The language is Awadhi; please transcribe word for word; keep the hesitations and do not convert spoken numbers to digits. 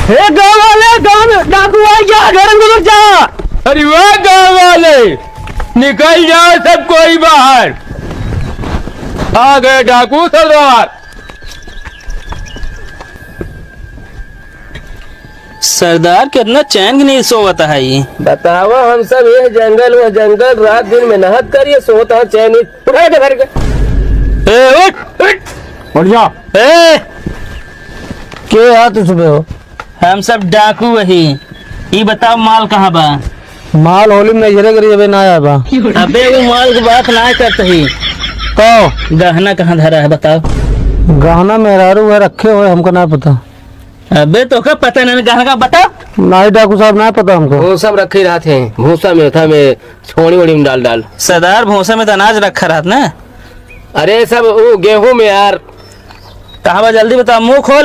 हे गाँव वाले, गाँव में डाकू आ गया, घर में घुस जा। अरे वाह गाँव वाले, निकल जाओ सब कोई बाहर। आ गए डाकू सरदार। सरदार, कितना चैन की नींद सोवत है ये। बतावा, हम सब ये जंगल, वो जंगल, रात दिन मेहनत करिए, सोवत है चैन नींद। उठा के घर के। ए, उठ, उठ। बढ़िया। ए, के आ तू सुबह हो? हम सब डाकू वही। ई बताओ, माल कहाँ बा? माल होली में नैहरे गरी, अबे ना आया बा। अबे, वो माल की बात ना करत ही। तो? गहना कहाँ धरा है, बताओ। गहना मेहरारू है, रखे हुए, हमको ना पता। अबे, तोका पता नहीं, गहना का बताओ। नहीं डाकू साहब, ना पता हमको। वो सब रखे रहते हैं, भूसा में, था में, छोड़ी वोड़ी में डाल डाल। सरदार, भूसा में तो अनाज रखा रहत ना। अरे, सब वो गेहूं में यार। कहाँ बा, जल्दी बताओ, मुंह खोल।